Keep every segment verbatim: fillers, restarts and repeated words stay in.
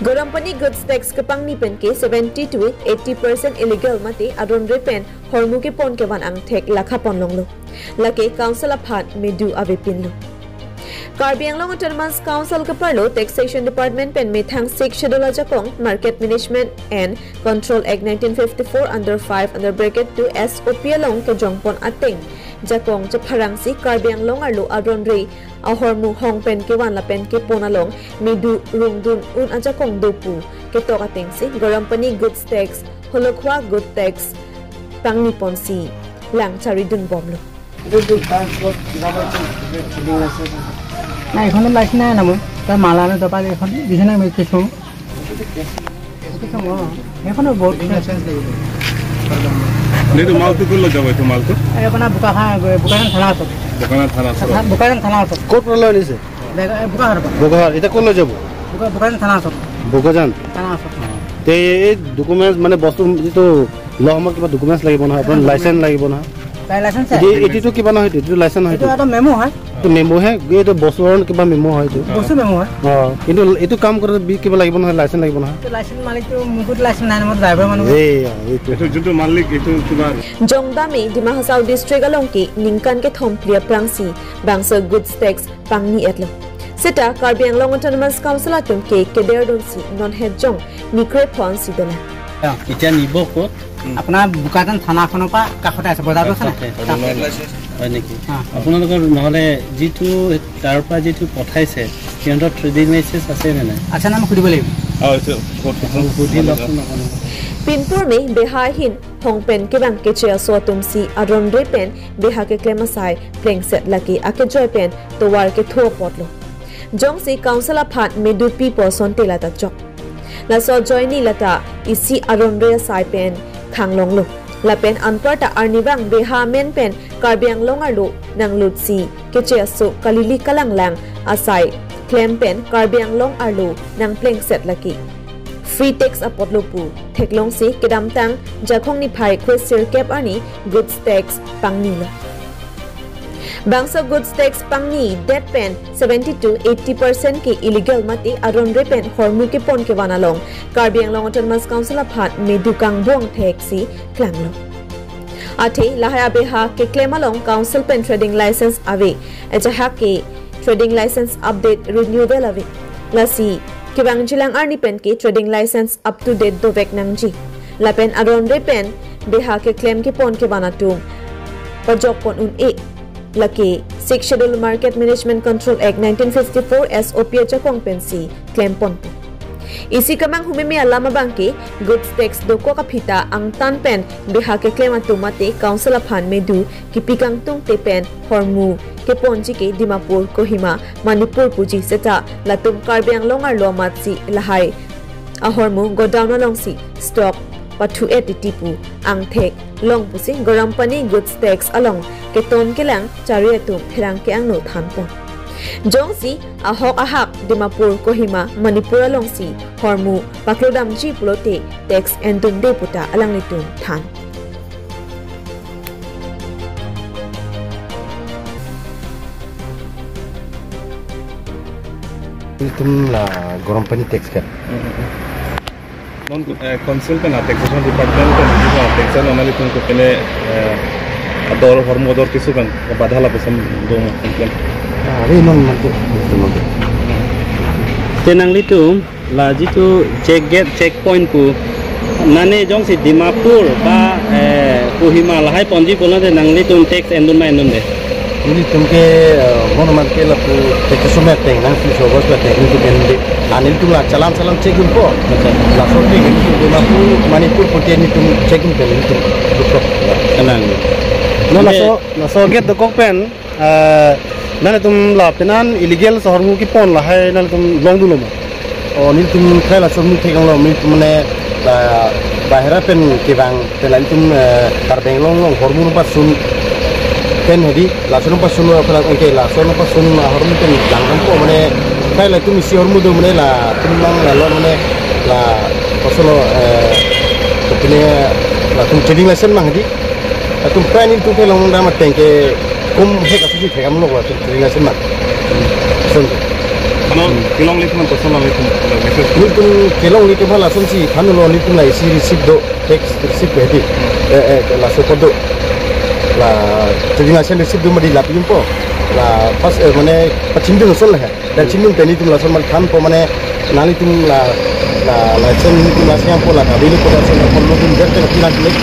Garampani goods tax kepangni pen ke seventy to eighty percent illegal mate adronre pen hormu kepon kevan angthek lakha ponlonglo. Lake council aphan medu avepinlo. Karbi Anglong Autonomous Council keparlo Taxation Department pen methang Sixth Schedule ajakong Market Management and Control Act nineteen fifty-four under five under bracket two S O P along kejongpon ateng jakong chepharangsi Karbi Anglong arlo adronre ahormu hong pen kevan lapen kepon along medu rungdun un ajakong do pu ketok atengsi Garampani goods tax, Holokhua goods tax pangni ponsi lang charidun bomlo. না, এখনো লাইসেন্স নাই না মোৰ। তাৰ মাল আনো, তাৰ পৰা এখন দিছে না, মই কিছু। এইখনো বহুত এইটো মালটো ক'লৈ যাব, এইটো মালটো? এই আপোনাৰ বোকাখান, বোকাখান থানা ওচৰত। বোকাখান থানা ওচৰত। বোকাখান থানা ওচৰত। ক'ৰ পৰা লৈ আনিছে? বেগ-, এই বোকাখানৰ পৰা। বোকাখান, এতিয়া ক'লৈ যাব? বোকা-, বোকাখান থানা ওচৰত। বোকাখান? থানা ওচৰত। তে এই ডকুমেণ্টছ মানে বস্তু যিটো লোৱা সময়ত কিবা ডকুমেণ্টছ লাগিব নহয়, আপোনাৰ লাইচেন্স লাগিব নহয়? তাই লাইচেন্স আছে। এইটো, এইটোতো কিবা নহয়, এইটো লাইচেন্স নহয় এইটো এইটো। এটা মেমো হয়। এইটো মেমো হে, এইটো বছৰৰ কিবা মেমো হয় এইটো। বস্তু মেমো হয়। অ, কিন্তু এইটো কাম কৰোঁতে বি-, কিবা লাগিব নহয়, লাইচেন্স লাগিব নহয়? এইটো লাইচেন্স মালিকটো মোকতো লাইচেন্স নাই, মই ড্ৰাইভাৰ মানুহ। এই, এইটো। এইটো যোনটো মালিক, এইটো কিবা Jongdam-e Dima Hasao district along ke ningkan kethom phli aphrangsi bangso goods tax pangni etlo. Seta Karbi Anglong Autonomous Council atum ke kederdunsi non het jong nikre phonsi dona. এতিয়া নিব ক'ত? আপোনাৰ বোকাজান থানাখনৰ পৰা কাষতে আছে, বজাৰটো আছে নাই? কাষতে, কাষতে। হয় নেকি? হা। আপোনালোকৰ নহ'লে যিটো তাৰ পৰা যিটো পঠাইছে, সিহঁতৰ ট্ৰেডিং লাইচেন্স আছে নে নাই? আচ্ছা, নাম সুধিব লাগিব। অ, এইটো ক'ত, ক'ত? সুধি লওকচোন আপোনালোকে। Pinpur me beha ahin hong pen kevang keche aso atumsi adronre pen beha keklem asai plengset lake akejoi pen tovar ketho apotlo. Jongsi council aphan medu pipo asonte lata chok. Laso ajoine lata isi adronre asai pen thanglonglo. Lapen anparta arnivang beha amen pen Karbi Anglong arlo nanglutsi keche aso kalili kalanglang asai klem pen Karbi Anglong arlo nangplengset lake. Free tax apotlo pu theklongsi kedamtang Jakhong niphai kresirkep arni goods tax pangnilo. Bangso goods tax pangnidet pen seventy to eighty percent ke illegal mate adronre pen hormu kepon kevan along Karbi Anglong Autonomous Council aphan medu kangbuang theksi klanglo. Athe lahai abeha keklem along council pen trading license ave, ajahak ke trading license update renewal ave. Lasi kevangjilang arni pen ke trading license up to date dovek nangji. Lapen adronre pen beha keklem kepon kevan atum pajokpon un-e. Lake Sixth Schedule Market Management Control Act nineteen fifty-four S O P ajakong pensi klemponpo. Isi kemang humeme alam abang ke goods tax dokok aphi ta angtan pen beha keklem atum mate council aphan medu kipi kangtungte pen hormu keponji ke Dimapur, Kohima, Manipur puji seta latum Karbi Anglong arlo amatsi lahai ahormu godown alongsi stock pathu-et titi pu angthek long pusi Garampani goods tax along keton kelang chari atum pherangke angno thanpon. Jongsi ahok ahak Dimapur, Kohima, Manipur alongsi hormu paklodamji pulote tax endunde pu ta alanglitum than. Ilitum la Garampani tax kan. Non, eh, council pen, ah, taxation department pen, ah, tax nanglitum ke pene, eh, ador hormu ador keso kan, badha lapuson do ma complain. Ah, ri non mantu, mantu, mantu. Te nanglitum la jitu check gate, checkpoint pu, nane jongsi Dimapur ba, eh, Kohima lahai ponji pulote nanglitum tax endun ma endunde? Nelitum ke, eh, monument ke lapu teke sumet teng nangsi sogos ba teng nelitum endunde. Ah, nelitum la challan challan check dunpo. Acha. Laso teng nelitum Dimapur, Manipur pute nelitum check dunpo nelitum. Lukro. Kanang. No, ante laso, laso gate dokok pen, eh, nanglitum la penan illegal ahormu kepon lahai nanglitum longdunlo ma? O, nelitum khei laso nelitum thekanglo, nelitum mane la bahera pen kevang pen la nelitum, eh, Karbi Anglong along hormu nangpasun pen hedi, laso nangpasun lo pala ke laso nangpasun ahormu pen langdampo mane khei latum isi hormu do mane latum mang la lo mane la kosolo, eh, kopine latum trading license mang hedi. Latum pen nelitum ke longdam ateng ke kum he kasu si thekam lo latum trading license mang. Sun. Kelong, kelonglitum aphan koson longlitum, message. Nelitum kelonglitum aphan lasonsi thanlo, nelitum la isi receipt do, tax receipt hedi. Eh, eh, laso apot do. La trading license receipt do mati lapu atumpo. La pas, eh, mane pachindun lason la he. Dan chindun pen nelitum lason mati thanpo, mane nanglitum la, la license nelitum la siam po, la kave lo po, la sen ko lo dun ber pen kilang lek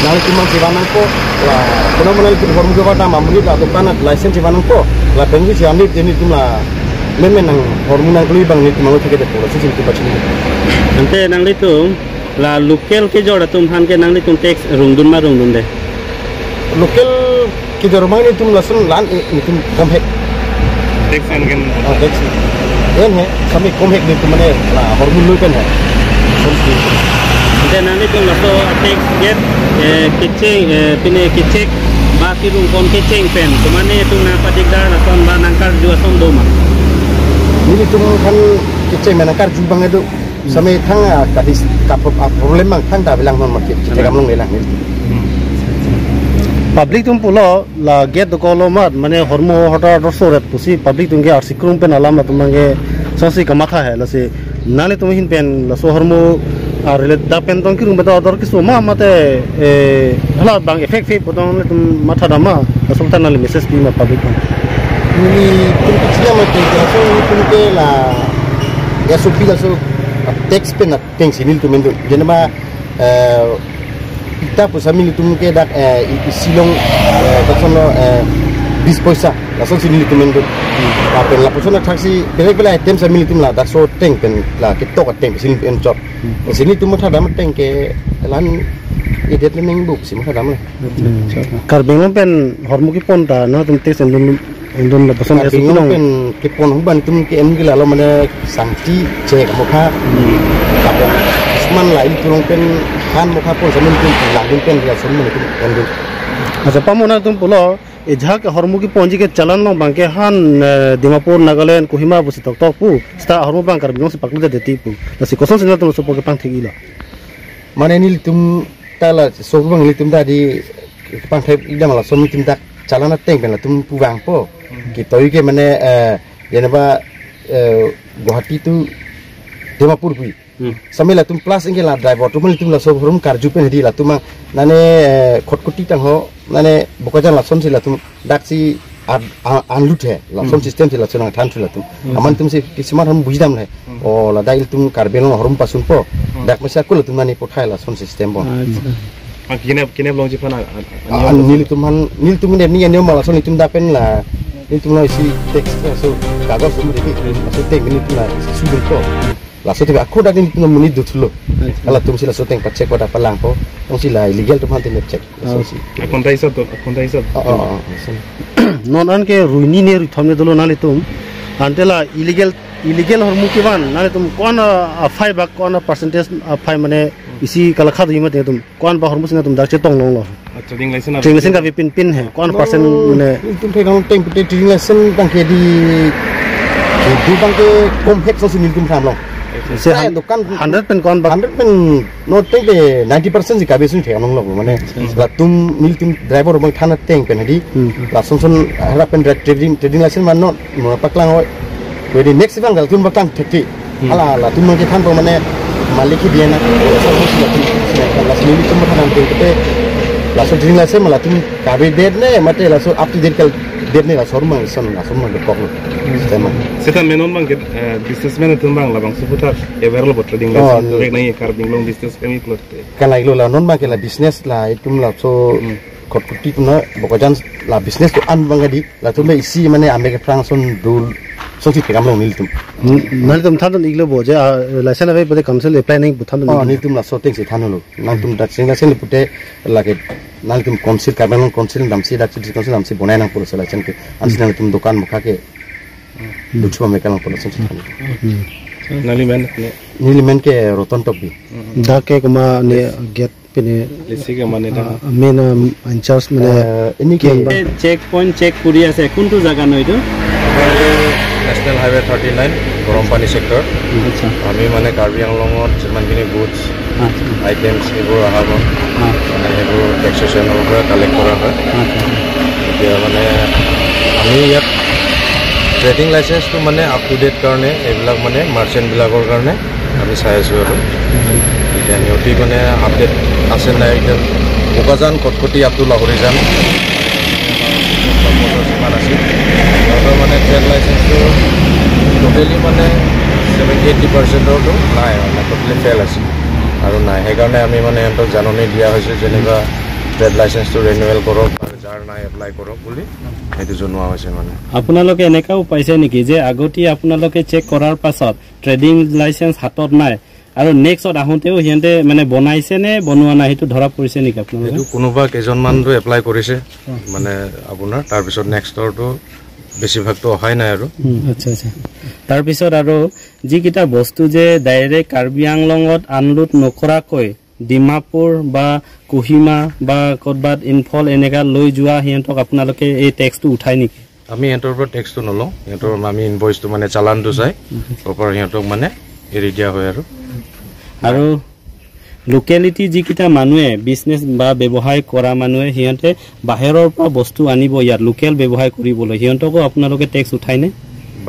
nanglitum mang chevan nangpo. La kono mane nelitum hormu kevang dam amonit la dokan license chevan nangpo. Lapen si anit nelitum la menmen nang hormu nangkleji abang nelitum mang lo theke det po, lasi nelitum pachini. Ante nanglitum la local kejor atum aphan ke nanglitum tax rungdun ma rungdunde? Local kejor abang nelitum lason la-an, eh, nelitum kom hek. Tax en gen. Ah, tax. En he, kami kom hek nelitum mane la hormu lui pen he. Ante nanglitum laso tax gate, eh, kecheng, eh, pine kechek ba kerung pon kecheng pen, komatne itum nangpadikdar ason ba nangkarju ason do ma? Nelitum aphan kecheng pen nangkarju abang do. Sampai thang, ah, kadis ka pro-, ah, problem abang thangta avelang non market. Kita kamlong lelang nelitum. Public atum pulo la gate dokok lo mat, mane hormu hotar dorso ret pusi public atum ke arsi krung pen alam atum abang ke songsi kamatha he, lasi nanglitum ahin pen laso hormu, ah, relate dak pen tong kerung pen ador keso ma mate, eh, hala abang effect fe pu tong nelitum matha dam ma, laso ta nangli message pi ma public atum? Nelitum kachia mate, laso nelitum ke la S O P laso tax pen atengsi nelitum mendun. Jena ma, eh, ita pusami nelitum ke dak, eh, i-, isi along, eh, dak sono, eh, bis poisa. Lasonsi nelitum mendun. Lapen lapuson athaksi belek belek item sami nelitum la dak so ateng pen la ketok ateng pensi nelitum enchot. Pensi nelitum matha dam ateng ke la-an idet le meng buksi matha dam le. Karbi Anglong pen hormu kepon ta nangtum tax endun, endun lapuson Karbi S O P Anglong along pen kepon ahut abang nelitum ke-en ke lalo mane sangti chek mokha. Lapen asman la nelitum along pen han mokha pon sami nelitum langdun pen lason mane nelitum endun. Accha, pamo nangtum pulo, ejahak hormu keponji ke challan along abang ke han, eh, Dimapur, Nagaland, Kohima pusi toktok pu, seta hormu abang Karbi Anglong si paklote deti pu. Lasi kosonsi nangtum laso apot kepangthek-ilo? Mane nelitum ta laso abang nelitum ta di kepangthek-ik dam laso nelitum dak challan ateng pen latum pu vangpo. Ketoy ke mane, eh, jena ba, eh, Guwahati to Dimapur pu. Sampai latum plus anke la driver atum nelitum laso hormu karju pen hedi latum mang nane, eh, Khatkhati tangho nane Bokajan lasonsi latum daksi an-, an-, anlut he, lason system si lason nangthan thu latum. Amat nelitum si kisimat hormu buji dam le. O ladak ilitum Karbi Anglong hormu pasunpo. Dak masi akul latum nani pothai lason system bon. Accha. Ah, kinep, kinep longji aphan, ah, ah, Ah, nelitum aphan, nelitum ne ning anyo ma lason nelitum dak pen la, nelitum la isi tax, eh, so, kagos um deki, laso ateng nelitum la isi sudunpo. Laso ateng ako dak nelitum monit duthulo. Accha. Latum si laso ateng pachek pada palangpo, tongsi la illegal atum aphan te nep chek. Ah. Laso si. Akonta hisap to, akonta hisap. Oh, oh, oh, laso. Non an ke ruini ne ruithom ne dolo nanglitum. Ante la illegal, illegal hormu kevan nanglitum ko-an a, a fine ba ko-an a percentage a fine mane isi kalakha do imat nelitum. Ko-an ba hormu si nangtum dak chetong longlo. Ah, trading license. Trading license kave pinpin he. Ko-an percent mane. Nelitum thek nang ateng pute trading license abang ke di, itu abang ke kom hek so si nelitum tham long. Se Saya han-, dukan hundred pen ko-an ba. Hundred pen non ateng pe ninety percent si kave sun thek nang long mane. Latum nelitum driver abang than ateng pen hedi. Hmm. Lason son harap pen dra-, trading, trading license man non, mo paklang oi. Jadi next abang latum paklang thekti. Hmm. Hala, latum mang kethanpo mane malik ke dia na. Laso nelitum than ateng pute. Laso trading license ma latum kave det ne, mate laso up to date kal det ne laso mang son, laso mang kok. Hmm. Sistema. Seta menon abang ke, eh, businessman atum abang labangso aputhak aware lo bo trading Oh, license. Rek nai Karbi Anglong business kami plot. Kan lagi lo la non abang ke la business la itum laso Hmm. Khatkhati atum na Bokajan la business do-an abang ke di latum be isi mane ame ke phrang son dul so si pekam long nelitum. Hmm, nanglitum than dun-iklo bo je, ah, license ave pute council apply nangji pu than dun-iklo. Oh, nelitum laso ateng si thanlo. Nangtum dak sing license pute lake nangtum council Karbi Anglong council damsi dak city council damsi bonai nangpo laso license ke. Ansi nangtum dukan mokha ke Hmm. Duthu ame kalang pon lason si than. Hmm. Nangli men ne? Neli men ke Roton Tokbi. Dak ke komat ne gate pine Lisi ke mane dak? Ah, main, ah, in charge mane Eh, ini ke kian ba? Checkpoint check kuri ase, kuntu jaga noi etu? National Highway thirty nine, Gorompani sector. Accha. আমি মানে কাৰ্বি আংলঙত যিমানখিনি goods Accha. Items এইবোৰ অহা হয়, Accha. মানে সেইবোৰ টেক্সেশ্যনৰ পৰা কালেক্ট কৰা হয়। Accha. এতিয়া মানে আমি ইয়াত ট্ৰেডিং লাইচেন্সটো মানে আপ টু ডেট কাৰণে এইবিলাক মানে মাৰ্চেণ্টবিলাকৰ কাৰণে আমি চাই আছোঁ আৰু। এতিয়া সিহঁতি মানে আপডেট আছে নাই, এতিয়া বোকাজান কটকটি আপ টু লাহৰিজান যিমান আছিল, সিহঁতৰ মানে ট্ৰেড লাইচেন্সটো টোটেলি মানে ছেভেণ্টি এইটি পাৰ্চেণ্টৰটো নাই, মানে টোটেলি ফেইল আছে আৰু নাই। সেইকাৰণে আমি মানে সিহঁতক জাননী দিয়া হৈছে, যেনিবা ট্ৰেড লাইচেন্সটো ৰিনিউৱেল কৰক আৰু যাৰ নাই এপ্লাই কৰক বুলি সেইটো জনোৱা হৈছে মানে। আপোনালোকে এনেকাও পাইছে নেকি যে আগতে আপোনালোকে চেক কৰাৰ পাছত ট্ৰেডিং লাইচেন্স হাতত নাই আৰু নেক্সটত আহোঁতেও সিহঁতে মানে বনাইছে নে বনোৱা নাই, সেইটো ধৰা পৰিছে নেকি আপোনালোকে? এইটো কোনোবা কেইজনমানতো এপ্লাই কৰিছে মানে আপোনাৰ, তাৰপিছত নেক্সটৰটো বেছিভাগতো অহাই নাই আৰু। উম, আচ্ছা, আচ্ছা। তাৰপিছত আৰু যিকেইটা বস্তু যে ডাইৰেক্ট কাৰ্বি আংলঙত আনলোড নকৰাকৈ ডিমাপুৰ বা কোহিমা বা ক'ৰবাত ইম্ফল এনেকা লৈ যোৱা, সিহঁতক আপোনালোকে এই টেক্সটো উঠাই নেকি? আমি সিহঁতৰ পৰা টেক্সটো নলওঁ, সিহঁতৰ আমি ইনভইচটো মানে চালানটো চাই প্ৰপাৰ সিহঁতক মানে এৰি দিয়া হয় আৰু। আৰু লোকেলিটি যিকেইটা মানুহে বিজনেছ বা ব্যৱসায় কৰা মানুহে সিহঁতে বাহিৰৰ পৰা বস্তু আনিব ইয়াত লোকেল ব্যৱসায় কৰিবলৈ, সিহঁতকো আপোনালোকে টেক্স উঠাইনে?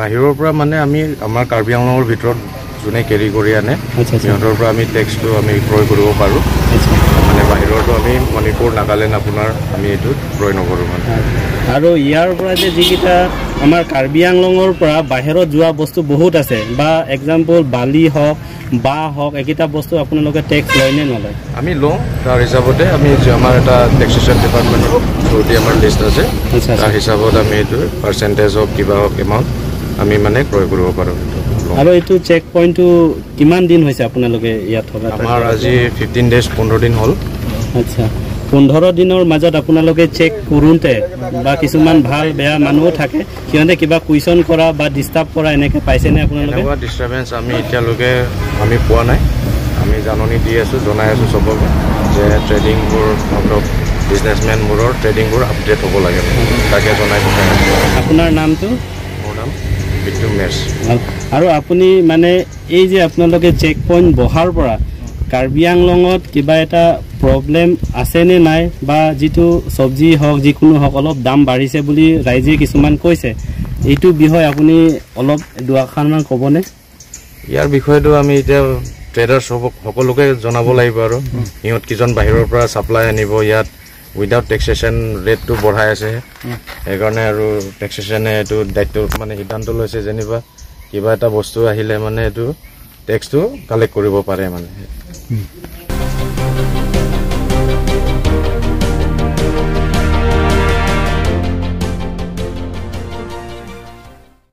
বাহিৰৰ পৰা মানে আমি আমাৰ কাৰ্বি আংলঙৰ ভিতৰত যোনে কেৰি কৰি আনে, আচ্ছা, আচ্ছা। সিহঁতৰ পৰা আমি টেক্সটো আমি ক্ৰয় কৰিব পাৰোঁ। আচ্ছা। মানে বাহিৰৰটো আমি মণিপুৰ, নাগালেণ্ড আপোনাৰ আমি এইটো ক্ৰয় নকৰোঁ মানে। আৰু ইয়াৰ পৰা যে যিকেইটা আমাৰ কাৰ্বি আংলঙৰ পৰা বাহিৰত যোৱা বস্তু বহুত আছে, বা এক্সাম্পল বালি হওক, বাঁহ হওক, এইকেইটা বস্তু আপোনালোকে টেক্স লয় নে নলয়? আমি লওঁ, তাৰ হিচাপতে আমি যে আমাৰ এটা টেক্সেশ্যন ডিপাৰ্টমেণ্টৰ থ্ৰুদি আমাৰ লিষ্ট আছে, আচ্ছা, আচ্ছা। তাৰ হিচাপত আমি এইটো পাৰ্চেণ্টেজ হওক, কিবা হওক, এমাউণ্ট আমি মানে ক্ৰয় কৰিব পাৰোঁ। আৰু এইটো চেক পইণ্টটো কিমান দিন হৈছে আপোনালোকে ইয়াত থকা? আমাৰ আজি ফিফটিন ডেইজ, পোন্ধৰ দিন হ'ল। আচ্ছা, পোন্ধৰ দিনৰ মাজত আপোনালোকে চেক কৰোঁতে বা কিছুমান ভাল বেয়া মানুহো থাকে, সিহঁতে কিবা কুৱেশ্যন কৰা বা ডিষ্টাৰ্ব কৰা এনেকে পাইছেনে আপোনালোকে? এনেকুৱা ডিষ্টাৰ্বেঞ্চ আমি এতিয়ালৈকে আমি পোৱা নাই। আমি জাননী দি আছোঁ, জনাই আছোঁ চবকে যে ট্ৰেডিংবোৰ, মতলব বিজনেছমেনবোৰৰ ট্ৰেডিংবোৰ আপডেট হ'ব লাগে, তাকে জনাই পঠাই আছোঁ। আপোনাৰ নামটো? মোৰ নাম বিট্টু মেছ। আৰু আপুনি মানে এই যে আপোনালোকে চেক পইণ্ট বহাৰ পৰা কাৰ্বি আংলঙত কিবা এটা প্ৰব্লেম আছে নে নাই, বা যিটো চব্জি হওক, যিকোনো হওক, অলপ দাম বাঢ়িছে বুলি ৰাইজে কিছুমান কৈছে, এইটো বিষয়ে আপুনি অলপ দুআষাৰমান ক'বনে? ইয়াৰ বিষয়েতো আমি এতিয়া ট্ৰেডাৰ্ছ হ'ব, সকলোকে জনাব লাগিব আৰু। সিহঁত কিজন বাহিৰৰ পৰা ছাপ্লাই আনিব, ইয়াত উইদাউট টেক্সেশ্যন ৰেটটো বঢ়াই আছে। সেইকাৰণে আৰু টেক্সেশ্যনে এইটো দায়িত্ব মানে সিদ্ধান্ত লৈছে, যেনিবা কিবা এটা বস্তু আহিলে মানে এইটো টেক্সটো কালেক্ট কৰিব পাৰে মানে।